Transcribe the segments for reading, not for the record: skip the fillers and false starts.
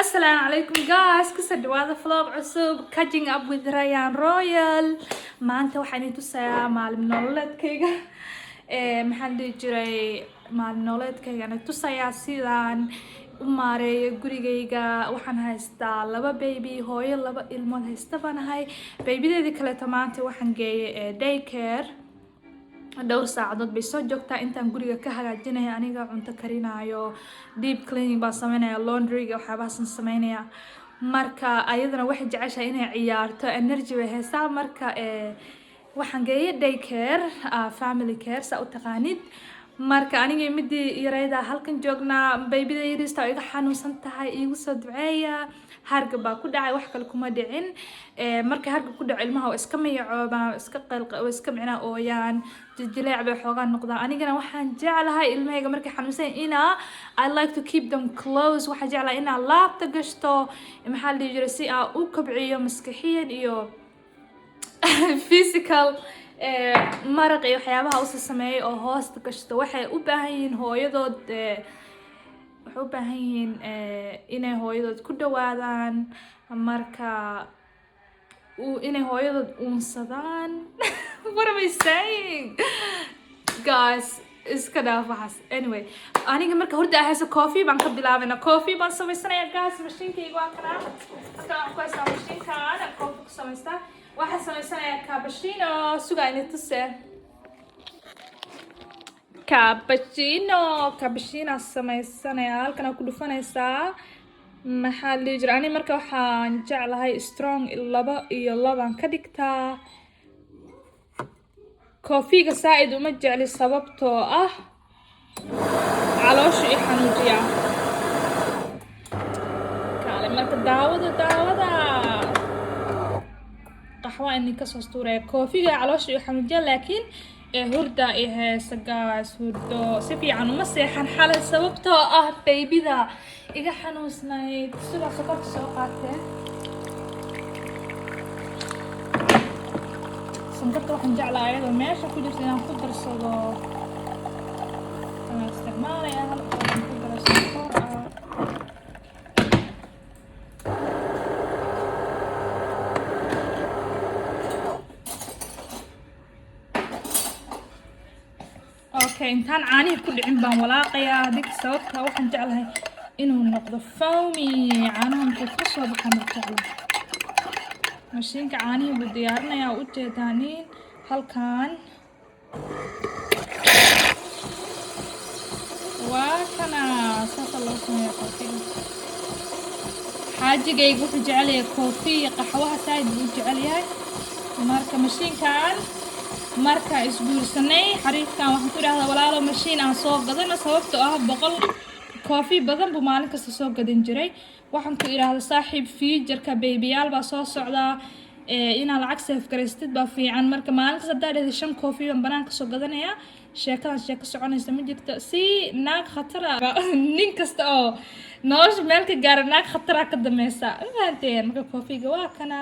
Asalaamu calaykum guys, kusoo dhawaada vlog cusub, Catching Up with Ryan Royal. Maanta waxaan idin tusayaa maalin nololeedkayga. Maxaan dhihi jiray, maalin nololeedkayga aan tusayaa sidaan u maareeyo gurigayga. Waxaan haystaa laba baby, hooyo laba ilmood haysta baan ahay. Babydeedii kaleeto maanta waxaan geeyay daycare, dhowr saacadood bay soo joogtaa intaan guriga ka hagaajinaya, aniga cunto karinayo, deep cleaning baan sameynaya, laundryga, waxyaabahaasaan sameynaya. Marka ayadana waxay jeceshahay inay ciyaarto, energy bay haysaa. Marka waxaan geeyay daycare, family care saa u taqaanid. Marka anigii midii yarayda halkan joognaa. Babyda yariista oo iga xanuunsan tahay, iigu soo duceeya. Hargab baa ku dhacay, wax kale kuma dhicin. Marka hargab ku dhaco, ilmaha waa iska mayacoobaan, waa iska qalq, waa iska micnaa ooyaan, jijileec bay xoogaa noqdaan. Anigana waxaan jeclahay ilmahayga markay xanuunsan inaa, I like to keep them close. Waxaan jeclahay inaa laabta gashto, maxaa la dhihi jiray, si aan u kobciyo maskaxiyan iyo physical. Maraq iyo waxyaabaha usa sameeyay oo hoosta gashto. Waxay u baahan yihiin hooyadood, waxay u baahan yihiin inay hooyadood ku dhawaadaan, marka inay hooyadood uunsadaan. What am I saying, guys? Iska dhaaf waxaas. Anyway, aniga marka hurda ahayso, coffee baan ka bilaabayna, coffee baan samaysanaya guys. Mashiinkayga waa kanaa, halkan waxaan ku haystaa mashiinkaan coffee ku samaystaa. Waxaan samaysanayaa cappuccino. Sugaa ini tuse cappuccino. Cappuccino samaysanaya, halkan aa ku dhufanaysaa. Maxaa la dhihi jira, ani marka waxaan jeclahay strong, laba iyo labaan ka dhigtaa. Coffeega saa-id uma jecli, sababtoo ah caloosha i xanuujiya. Kaale marka daawada, daawada qaxwa idin kasoo tuuraya. Coffeega caloosha i xanuujiya, laakiin hurda i heesa guys, hurdo si fiican uma seexan xalay, sababtoo ah babyda iga xanuunsanayd. Sidaa sokorta soo qaateen. Sonkorta waxaan jeclaa ayadoo meesha ku jirta inaan ku darsado. Waan isticmaalaya halka waxaan ku daro sonkor ah. Okay, intaan caanihii ku dhicin baan walaaqayaa dig, sababta waxaan jeclahay inuu noqdo foamy caanaha markay ka soo baxaan baan jeclahay. Mashiinka caanihii buu diyaarinayaa, ujeedaaniin halkan waa kana. Saasa loo sameeya coffeega. Xaajigayga wuxuu jecel yahay coffee iyo qaxwaha, saaid buu u jecel yahay. Marka mashiinkan marka isguursanay, xariifkan waxaan ku idhahdaa, "Walaalo, mashiin aan soo gadano," sababtoo ah 100 coffee badan buu maalin kasta soo gadan jiray. Waxaan ku idhaahda, "Saaxiib, futureka babyyaal baa soo socdaa, inaa lacag save garaystid baa fiican. Marka maalin kasta haddaa dhahda shan coffee baan banaan kasoo gadanayaa, sheekadan sheeko soconaysa ma jirto." Si naag khatara, nin kasta oo nolosha meel ka gaara naag khatara ka dameysa, ma fahanteen? Marka coffeega waa kana.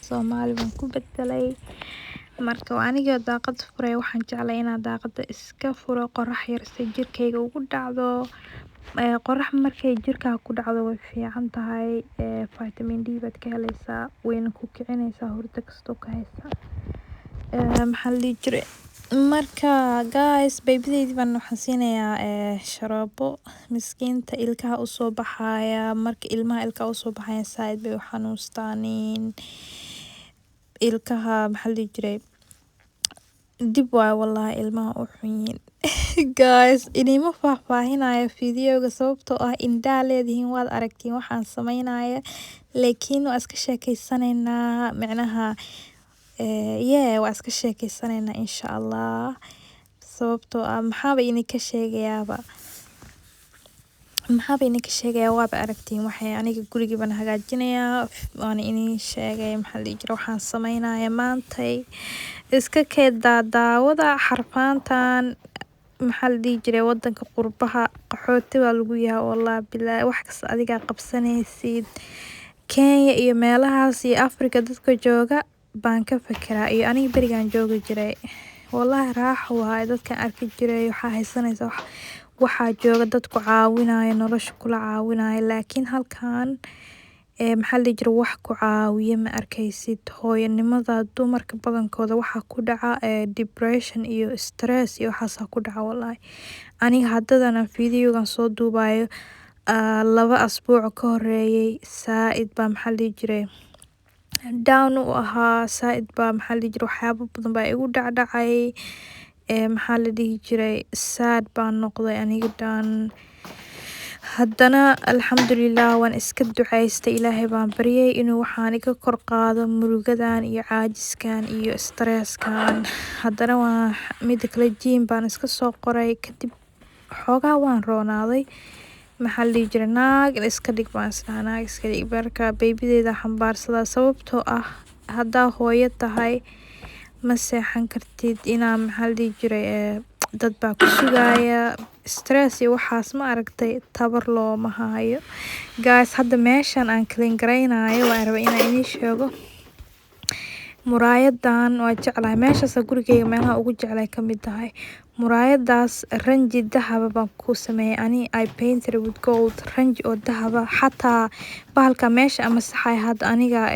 Soomaali baan ku bedelay. Marka waa anigoo daaqada furay. Waxaan jeclay inaan daaqada iska furo, qorax yar si jirkayga ugu dhacdo. Qorax markay jirkaaga ku dhacdo way fiican tahay, vitamin D baad ka helaysaa, wayna ku kicinaysaa hurdo kastoo ka haysa. Maxaa la dhihi jiray, marka guys, babydeydii baan waxaan siinayaa sharoobo. Miskiinta ilkaha usoo baxaya. Marka ilmaha ilkaha usoo baxaya, saaid bay u xanuustaaniin ilkaha. Maxaa la dhihi jiray, dib waayo wallahi, ilmaha u xun yihiin. Guys, inima faahfaahinayo videoga, sababtoo ah indhaa leedihiin, waad aragtiin waxaan sameynaya, laakiin waa iska sheekeysanaynaa micnaha. Yeah, waa iska sheekeysanaynaa insha Allah, sababtoo ah maxaaba idinka sheegayaaba, maxaaba idinka sheegayaa? Waaba aragtiin waxay aniga gurigii baan hagaajinayaa, waana idin sheegay. Maxaa la dhihi jiray, waxaan sameynaya maantay iska keed daadaawada xarfaantan. Maxaa la dhihi jiray, wadanka qurbaha qaxooti baa lagu yahay, wallahi bilaahi. Wax kasta adigaa qabsanaysid. Kenya iyo meelahaas iyo Africa dadka jooga baan ka fekeraa, iyo aniga berigaan joogi jiray. Wallahi raaxo waaye. Dadkan arki jiray waxaa haysanaysa wax, waxaa jooga dad ku caawinayo, nolosha kula caawinayo, laakiin halkan maxaa la dhihi jiray, wax ku caawiya ma arkaysid. Hooyanimada dumarka badankooda waxaa ku dhaca depression iyo stress iyo waxaasaa ku dhaca. Wallahi aniga haddadan aan videogan soo duubayo, 2 asbuuc ka horeeyay saaid baa, maxaa la dhihi jiray, down u ahaa. Saaid baa, maxaa la dhihi jiray, waxyaabo badan baa igu dhacdhacay. Maxaa la dhihi jiray, sad baan noqday aniga dhan. Haddana alxamdulilah, waan iska ducaystay, Ilaahay baan baryay inuu waxaan iga kor qaado murugadan iyo caajiskan iyo stresskan. Haddana waa mida kale, gym baan iska soo qoray. Kadib xoogaa waan roonaaday. Maxaa la dhihi jiray, naag iska dhig baan isdhahaa, naag iska dhig. Marka babydeeda xambaarsadaa, sababtoo ah haddaa hooyo tahay ma seexan kartid inaa, maxaa la dhihi jiray, dad baa ku sugaya, stress iyo waxaas, ma aragtay, tabar looma hayo. Guys, hadda meeshan aan clean gareynayo waan rabay inaan idiin sheego. Muraayadan waa jeclahay, meeshaas gurigeyga meelaha ugu jeclahay kamid tahay. Muraayadaas ranji dahaba baan ku sameeyay ani. I painted with gold, ranji oo dahaba. Xataa bahalka meesha ama saxay hadda aniga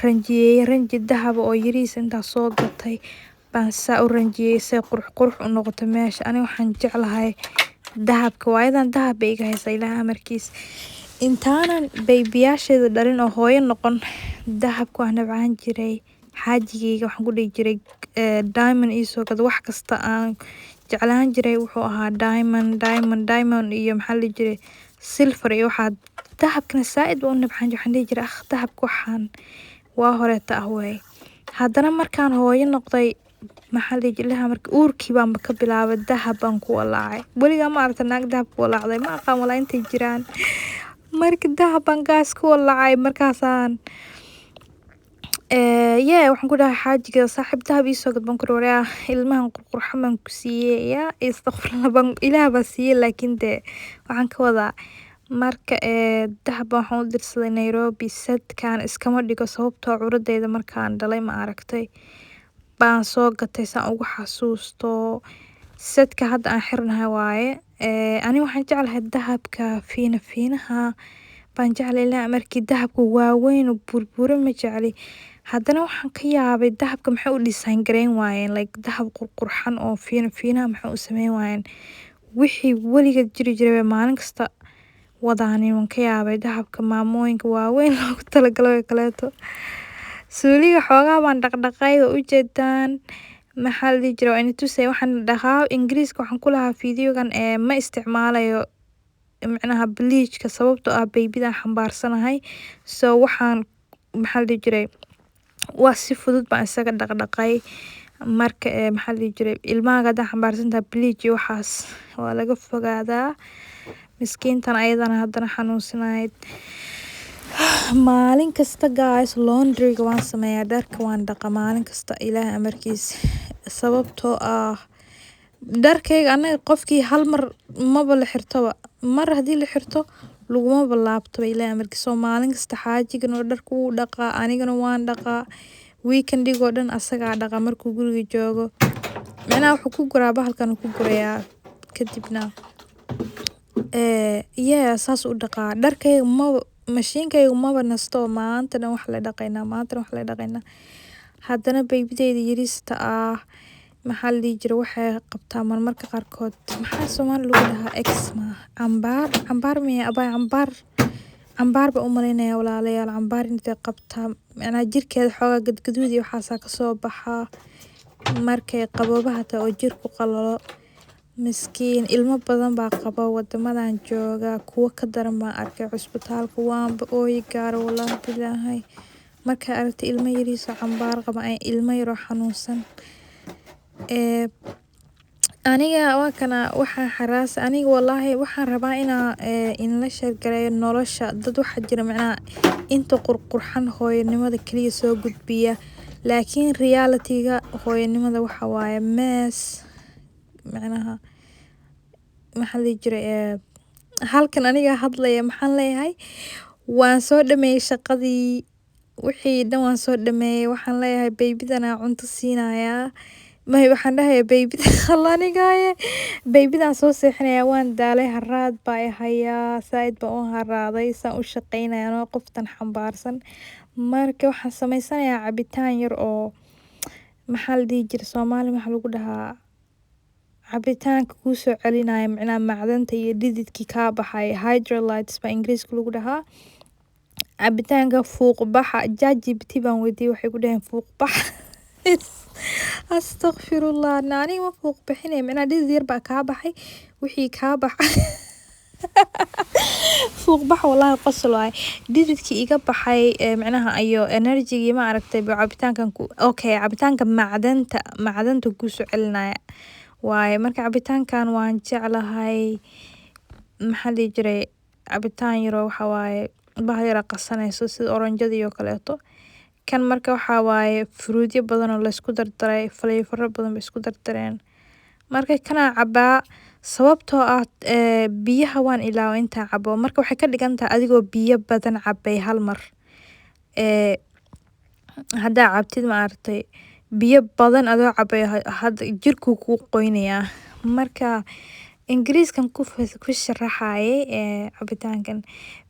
ranjiyeeyay, ranji dahaba oo yariis intaa soo gatay baan saa u ranjiyey say qurux qurux u noqoto meesha. Ani waxaan jeclahay dahabka, waayadan dahab bay iga haysaa, Ilaahay amarkiis. Intaanan baybiyaasheeda dhalin oo hooyo noqon, dahabka waan nabcaan jiray. Xaajigeyga waxaan ku dhihi jiray, "Diamond iisoo gado." Wax kasta aan jeclaan jiray wuxuu ahaa diamond, diamond, diamond iyo, maxaa la dhihi jiray, silver iyo waxaa. Dahabkana saaid baan u nabcaan jiray. Waxaan dhihi jiray, "Ah, dahabka waxaan waa horeeta ah waay." Haddana markaan hooyo noqday, maxaa la dhihi jiray, marka uurkii baanba ka bilaabay, dahab baan ku walaacay. Weligaa ma aragta naag dahab ku walaacday? Ma aqaan walaa intay jiraan. Marka dahab baan gaas ku walaacay. Markaasaan yeah, waxaan ku dhahay xaajiga, "Saaxiib, dahab iisoo gad," baan ku dhahay. "Ilmahan qurqurxan baan ku siiyey." Ya astaqfirullah, baan Ilaah baa siiyey, laakiin dee waxaan ka wadaa. Marka dahab baan waxaan u dirsaday Nairobi. Setkan iskama dhigo, sababtoo curadeyda markaan dhalay, ma aragtay, baan soo gatay saan ugu xasuusto. Setka hadda aan xirnahay waaye. Ani waxaan jeclahay dahabka fiina fiinaha baan jeclay, ilaa markii dahabka waaweyn oo burbura ma jecli. Haddana waxaan ka yaabay, dahabka maxay u design gareyn waayeen, like dahab qurqurxan oo fiina fiinaha maxay u sameyn waayeen? Wixii weligeed jiri jiray maalin kasta wadaanin. Waan ka yaabay dahabka maamooyinka waaweyn loogu talagalay oo kaleeto. Suuliga xoogaa baan dhaqdhaqay, waa ujeedaan. Maxaa la dhihi jiray, waa ina tusay waxaan dhaqaa. Ingiriiska waxaan ku lahaa videogan ma isticmaalayo micnaha bleachka, sababtoo ah baybidan xambaarsanahay. So waxaan, maxaa la dhihi jiray, waa si fudud baan isaga dhaqdhaqay. Marka maxaa la dhihi jiray, ilmaha haddaa xambaarsantahay, bleach iyo waxaas waa laga fogaadaa. Miskiintan ayadana haddana xanuunsanayd. Maalin kasta, guys, laundryga waan sameeyaa, dharka waan dhaqa maalin kasta, Ilaahay amarkiis, sababtoo ah dharkayga anaga qofkii hal mar maba la xirtoba. Mar haddii la xirto lagumaba laabtoba, Ilaahay amarkiis. Soo maalin kasta xaajigana dharka wuu dhaqaa, anigana waan dhaqaa. Weekendigoo dhan asagaa dhaqa markuu guriga joogo. Micnaha wuxuu ku guraa bahalkan ku gurayaa, kadibna yeah, saas u dhaqaa dharkayga. Maba mashiinkayga maba nasto, maanta dhan wax la dhaqaynaa, maanta dhan wax la dhaqaynaa. Haddana baybideyda yariista ah, maxaa la dhihi jiray, waxay qabtaa marmarka qaarkood, maxaa Soomaali lagu dhahaa, eczema, cambaar. Cambaar miya abay? Cambaar, cambaar baa u malaynaya, walaalayaal. Cambaar intay qabtaa, macnaha jirkeeda xoogaa gadgaduud iyo waxaasaa kasoo baxaa markay qaboobaha tahay oo jirku qalalo. Miskiin, ilmo badan baa qaba wadamadan jooga, kuwo ka daran baan arkay cusbitaalka. Waanba ooyi gaaro, wallaahi bilaahi, markaa aragtay ilmo yariis oo cambaar qaba, ay ilmo yaroo xanuunsan. Aniga waa kana waxaan xaraas. Aniga wallaahi waxaan rabaa inaa inla share gareeyo nolosha. Dad waxaa jira macnaha inta qurqurxan hooyanimada kaliya soo gudbiya, laakiin reality-ga hooyanimada waxa waaye mess. Macnaha, maxaa la dhihi jiray, halkan aniga hadlaya maxaan leeyahay, waan soo dhameeyay shaqadii, wixii dhan waan soo dhameeyay. Waxaan leeyahay baybidana cunto siinayaa. May, waxaan dhahayaa baby-da anigaye baby-daan soo seexinaya. Waan daalay, haraad baa i hayaa, saaid baan u haraaday saan u shaqeynaya anoo qoftan xambaarsan. Marka waxaan sameysanayaa cabitaan yar oo, maxaa la dhihi jiray, Soomaali maxaa lagu dhahaa, cabitaanka kuu soo celinaya micnaha macdanta iyo dhididkii kaa baxay. Hydrolytes baa Ingiriiska lagu dhahaa. Cabitaanka fuuq baxa, ChatGPT baan weydiiyey, waxay ku dhaheen fuuq bax. Astaqfirullah, aniga ma fuuq bixinay, micnaha dhidid yar baa kaa baxay, wixii kaa baxay fuuq bax. Wallahi qosol waaye. Dhididkii iga baxay micnaha iyo energy-gii, ma aragtay, buu cabitaankan ku, okay, cabitaanka macdanta kuu soo celinaya waaye. Marka cabitaankan waan jeclahay. Maxaa la dhihi jiray, cabitaan yaroo waxa waaye bahal yar qasanayso sida oranjadii oo kaleeto kan. Marka waxaa waaye fruit-yo badan oo laysku dardaray, flavor badan bay isku dardareen. Marka kanaa cabaa sababtoo ah biyaha waan ilaaway intaan cabo. Marka waxay ka dhigan tahay adigoo biyo badan cabay hal mar. Haddaa cabtid, ma aragtay, biyo badan adoo cabay, hadda jirkuu kuu qoynayaa. Marka Ingiriiskan ku sharaxayay cabitaankan.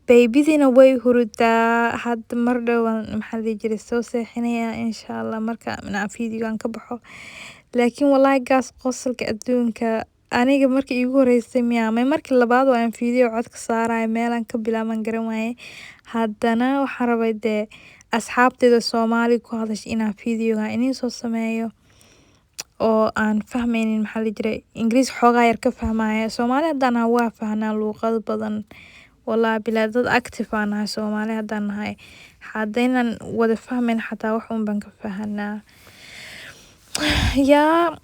Baby-diina way hurudaa hadda, mar dhow waan, maxaa la dhihi jiray, soo seexinayaa insha Allah marka video-gan ka baxo. Laakiin wallahi gaas, qosolka adduunka, aniga markii iigu horeysay miyaa may markii labaad oo aan video codka saarayo, meelaan ka bilaaban garan waaye. Haddana waxaan rabay dee asxaabteyda Soomaali ku hadasha inaan video-gan iniin soo sameeyo oo aan fahmaynin, maxaa la dhihi jiray, Ingiriis xoogaa yar ka fahmaya. Soomaali haddaan nahay waa fahnaa luuqado badan. Wallahi bilaa dad active aan nahay Soomaali haddaan nahay. Haddaynan wada fahmayn xataa wax uun baan ka fahanaa. Yaa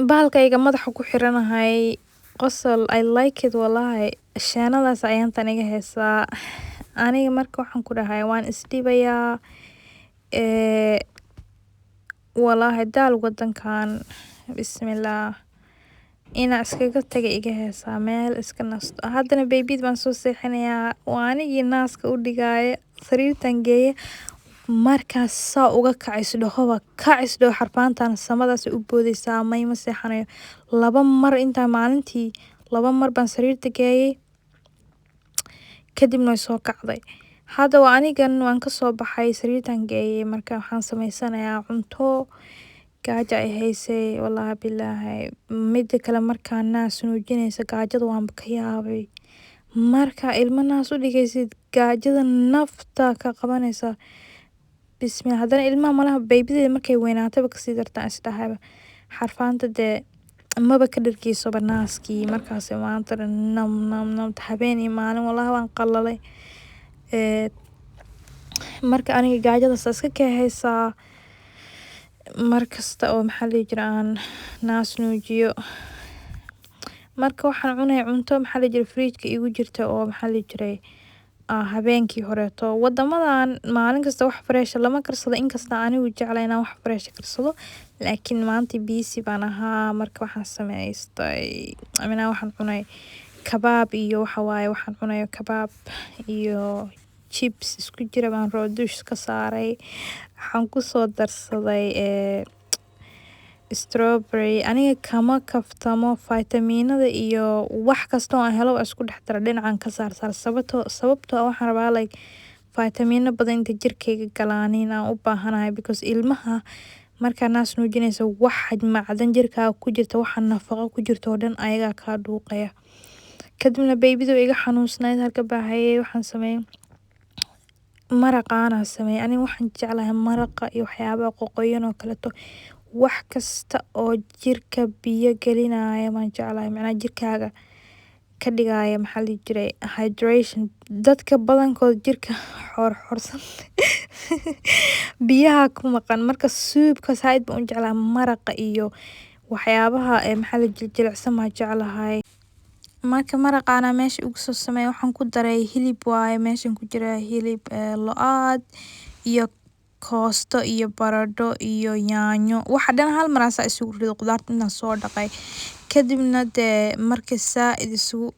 bahalkayga madaxa ku xiranahay, qosol, I like it wallahi. Sheenadaas ayaantan iga heesaa aniga. Marka waxaan ku dhahay waan isdhibayaa wallahi. Daal wadankan, bismillah, inaa iskaga taga iga heesaa, meel iska nasto. Haddana baby-da baan soo seexinayaa. Waa anigii naaska u dhigaya, sariirtan geeye. Markaas saa uga kacis dhahoba, kacis dhaho, xarfaantan samadaas u boodaysaa. May, ma seexanayo. Laba mar intaa maalintii laba mar baan sariirta geeyay, kadibna way soo kacday. Hadda waa anigan waan kasoo baxay, sariirtan geeyay. Marka waxaan sameysanayaa cunto, gaajo ay haysay wallahi bilaahi. Mida kale, markaa naas nuujinaysa gaajada waanba ka yaabay. Marka ilmo naas u dhigaysid, gaajada nafta ka qabanaysa, bismillah. Haddana ilmaha malaha baby-deeda markay weynaataba kasii dartaan isdhahayba. Xarfaanta dee maba ka dhargeysoba naaskii, markaas maanta dhan nam nam nam, habeen iyo maalin. Wallahi waan qalalay. Marka aniga gaajadaas iska kehaysaa markasta oo, maxaa la dhihi jiray, aan naas nuujiyo. Marka waxaan cunaya cunto, maxaa la jiray, fridge-ka igu jirta oo, maxaa la dhihi jiray, habeenkii horeeto. Wadamadan maalin kasta wax fresh lama karsado, inkasta anigu jeclay inaan wax fresh karsado, laakiin maanta busy baan ahaa. Marka waxaan sameystay, I waxaan cunay kabaab iyo, waxa waaye, waxaan cunay kabaab iyo chips isku jira baan roodhush ka saaray. Waxaan kusoo darsaday strawberry. Aniga kama kaftamo fitamiinada iyo wax kasta oo aan helo waa isku dhex dara, dhinacan ka saar saar, sababtoo waxaan rabaa like fitamiino badan inta jirkeyga galaanin aan u baahanahay, because ilmaha markaa naas nuujinaysa, waxa macdan jirkaaga ku jirta, waxa nafaqo ku jirta oo dhan ayagaa kaa dhuuqaya. Kadibna baby-du iga xanuunsanayd, halka baahayay. Waxaan sameeyay maraqaana sameeyay. Aniga waxaan jeclahay maraqa iyo waxyaabaha qoqoyan oo kaleeto. Wax kasta oo jirka biyo gelinaya baan jeclahay, macnaha jirkaaga ka dhigaya, maxaa la dhihi jiray, hydration. Dadka badankood jirka xoor xoorsan, biyaha ku maqan. Marka soup-ka saaid baan u jeclahay, maraqa iyo waxyaabaha maxaa la jilicsan baan jeclahay. Marka maraqaana meesha ugu soo sameeyay, waxaan ku daray hilib waaye meeshan ku jira, hilib lo-aad iyo koosto iyo baradho iyo yaanyo, waxa dhan hal mar asaa isugu rido, qudaarta intaan soo dhaqay. Kadibna dee marka saaid isugu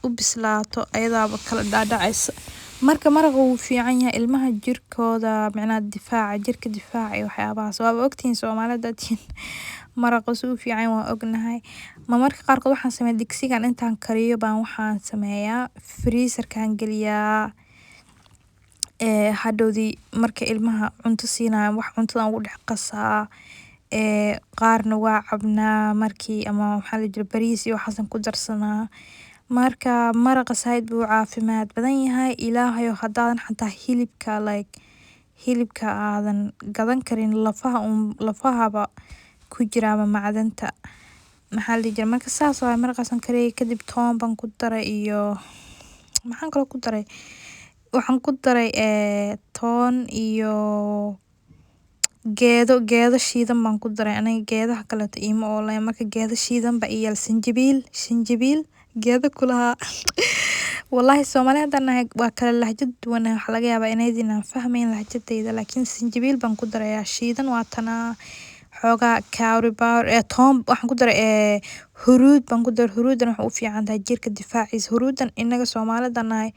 u bislaato, ayadaaba kala dhaadhacaysa. Marka maraqa wuu fiican yahay ilmaha jirkooda, micnaha difaaca jirka, difaaca iyo waxyaabahaas. Waaba ogtihiin Soomaalida haddaad tihiin, maraqa suu u fiican yahay waan ognahay. Ma marka qaarkood waxaan sameeyaa, digsigan intaan kariyo baan waxaan sameeyaa freezerkaan geliyaa. Hadhowdii marka ilmaha cunto siinayo, wax cuntada ugu dhex qasaa. Qaarna waa cabnaa markii ama maxaa la jira, bariis iyo waxaasan ku darsanaa. Marka maraqa saaid buu u caafimaad badan yahay. Ilaahayo, haddaadan xataa hilibka, like hilibka aadan gadan karin, lafaha un, lafahaba ku jiraaba macdanta, maxaa la dhihi jiray. Marka saas waay maraqaasan kariyay. Kadib toon baan ku daray iyo maxaan kaloo ku daray? Waxaan ku daray toon iyo geedo, geedo shiidan baan ku daray. Aniga geedaha kaleeto iima ooleen, marka geedo shiidan ba ii yaal. Sanjabiil, sanjabiil geedo kulahaa. Wallahi Soomaali haddaan nahay waa kala lahjad duwanahay. Waxaa laga yaabaa inaydin aan fahmayn lahjadayda, laakiin sanjabiil baan ku darayaa shiidan. Waa tanaa xoogaa curry powder, toon waxaan ku daray, huruud baan ku daray. Huruudan waxay u fiican tahay jirka difaaciisa. Huruudan inaga Soomaalida nahay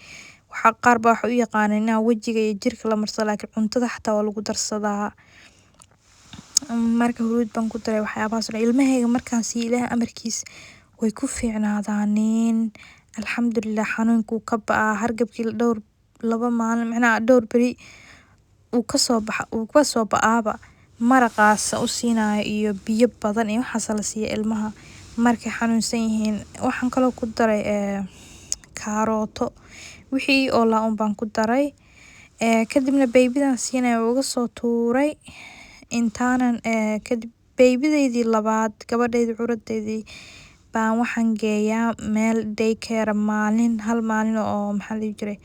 waxaa qaar baa waxay u yaqaaneen inaa wejiga iyo jirka la marsado, laakiin cuntada xataa waa lagu darsadaa. Marka huruud baan ku daray, waxyaabahaas oo dhan. Ilmahayga markaan siiyo, Ilaahay amarkiis way ku fiicnaadaaniin, alxamdulilah. Xanuunkuu ka ba'aa, hargabkii dhowr laba maalin, macnaha dhowr beri uu kasoo baxa, uu kasoo ba'aaba maraqaas u siinayo iyo biyo badan iyo waxaas la siiya ilmaha markay xanuunsan yihiin. Waxaan kaloo ku daray kaarooto, wixii oo laa un baan ku daray. Kadibna babydan siinaya uga soo tuuray intaanan. Kadib babydaydii labaad, gabadhaydii curadeydii baan waxaan geeyaa meel daycare maalin, hal maalin oo maxaa la dhihi jiray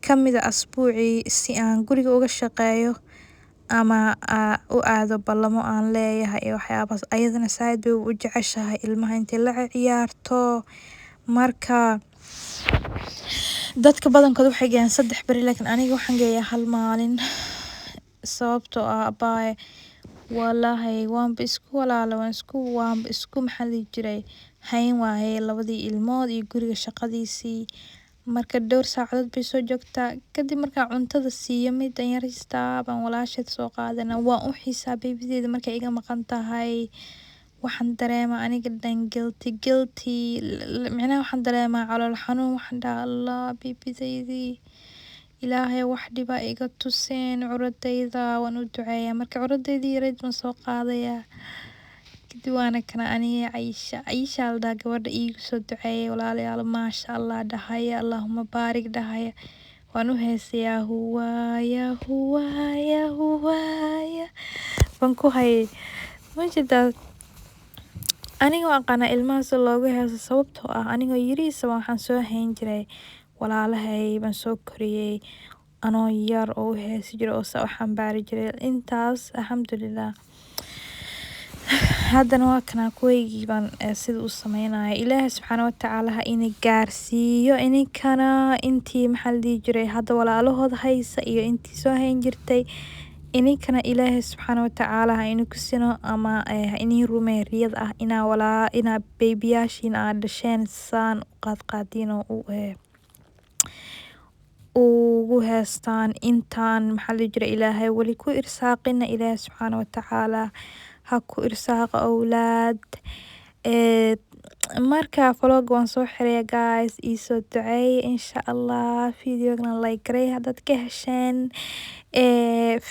kamid a asbuucii, si aan guriga uga shaqeeyo ama u aado ballamo aan leeyahay iyo waxyaabahaas. Ayadana saaid bay u jeceshahay ilmaha intay la ciyaarto. Marka dadka badankood waxay geeyaan 3 beri, laakiin aniga waxaan geeyaa hal maalin, sababtoo ah abaaye walahi waanba isku walaala, waan isku, waanba isku, maxaa la dhihi jiray, hayn waaye labadii ilmood iyo guriga shaqadiisii. Marka dhowr saacadood bay soo joogtaa. Kadib markaan cuntada siiyo midan yarista baan walaasheed soo qaadana. Waan u xiisaa babydeeda. Markay iga maqan tahay waxaan dareemaa aniga dhan guilty, guilty, micnaha waxaan dareemaa calool xanuun. Waxaan dhahaa, "Allah, babydeydii, Ilaahay wax dhiba iga tuseen curadayda." Waan u duceeyaa. Marka curadeydii yareyd baan soo qaadayaa. Kadib waana kana aniga Caisha. Caisha la dhahaa gabadha iigu soo duceeyay. Walaalayaal, maasha Allah dhahaya, Allahuma baarik dhahaya. Waan u heesayaa, "Huwaaya huwaaya huwaaya" baan ku hayay majeedaa. Aniga waan aqaanaa ilmaha si loogu heeso, sababtoo ah anigoo yariisa waxaan soo hayn jiray walaalahay, baan soo koriyay anoo yar oo u heesi jiray oo saa u xambaari jiray intaas, alxamdulilah. Haddana waa kana kuwaygii baan sida u sameynaya. Ilaahay subxaana watacaala ha ina gaarsiiyo ininkana, intii maxaa la dhihi jiray hadda walaalahooda haysa iyo intii soo hayn jirtay. Ininkana Ilaahay subxaana watacaala ha ina kusino ama ha inii rumeeyo riyada ah inaa walaa inaa babyyaashiin aad dhasheen saan u qaadqaadiin oo u ugu heestaan. Intaan maxaa la dhihi jiray Ilaahay weli ku irsaaqina, Ilaahay subxaana watacaala ha ku irsaaqa owlaad. Marka vlog waan soo xiraya guys, iisoo duceeya insha Allah. Videogana like gareey haddaad ka hesheen.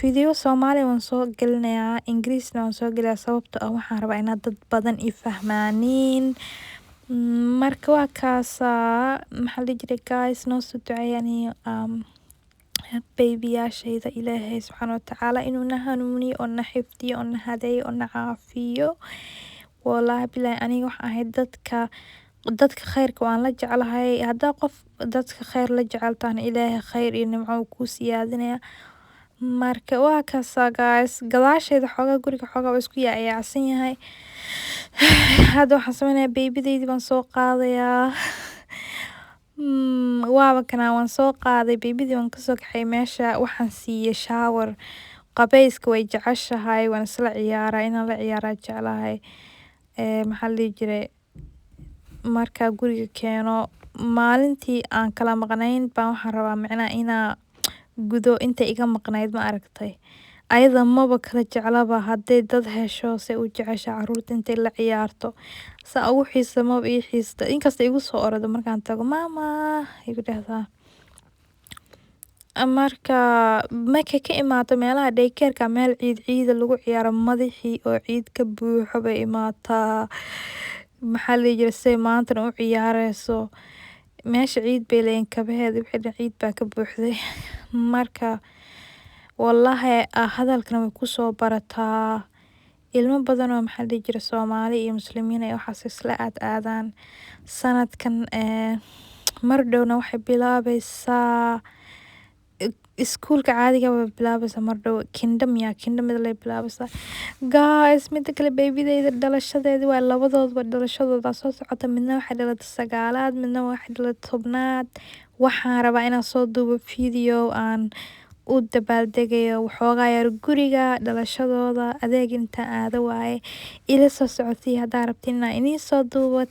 Video Soomaali waan soo gelinayaa, Ingiriisna waan soo gelinayaa, sababtoo ah waxaan rabaa inaad dad badan i fahmaaniin. Marka waa kaasaa, maxaa la dhihi jiray guys, noo soo duceeyani babyyaashayda, Ilaahay subxaana watacaala inuu na hanuuniyo oo na xifdiyo oo na hadeeyo oo na caafiyo. Wallaahi bilahi, aniga waxaan ahay dadka khayrka waan la jeclahay. Haddaa qof dadka khayr la jeceltaana, Ilaahay khayr iyo nimco uu kuu siyaadinaya. Marka waa kaasaa guys, gadaasheeda xoogaa guriga xoogaa waa isku yaacyaacsan yahay. Hadda waxaan sameynayaa babydeydii baan soo qaadayaa. Waaba kana, waan soo qaaday babydii, waan kasoo kaxay meesha. Waxaan siiyay shower, qabeyska way jeceshahay. Waan isla ciyaaraa, inaan la ciyaaraa jeclahay. Maxaa la dhihi jiray. Markaa guriga keeno, maalintii aan kala maqnayn baan waxaan rabaa micnaha inaa gudo inta iga maqnayd, ma aragtay. Ayada maba kala jeclaba hadday dad hesho se u jecesha caruurta intay la ciyaarto. Saa ugu xiisa maba ii xiista, inkasta igu soo orado markaan tago, "Mama," igu dhahdaa. Marka markay ka imaato meelaha daycare-ka, meel ciid ciida lagu ciyaaro, madaxii oo ciid ka buuxo bay imaataa. Maxaa la dhihi jiray, say maantana u ciyaareyso. Meesha ciid bay leeyihiin, kabaheeda wixii dhan ciid baa ka buuxday. Marka wallahi hadalkana way kusoo barataa. Ilmo badan oo, maxaa la dhihi jiray, Soomaali iyo Muslimiin ay waxaas isla aad aadaan. Sanadkan mar dhowna waxay bilaabaysaa iskuulka caadiga way bilaabaysaa mar dhow. Kinder miya, kinder mid lay bilaabaysaa. Guys, mida kale, baby-deyda dhalashadeedi waa, labadoodba dhalashadooda soo socota. Midna waxay dhalatay 9aad, midna waxay dhalatay 10aad. Waxaan rabaa inaan soo duubo video aan u dabaaldegayo waxoogaa yar guriga dhalashadooda. Adeeg inta aado waaye, ila soo socotii haddaa rabtiin inaan idiin soo duubo.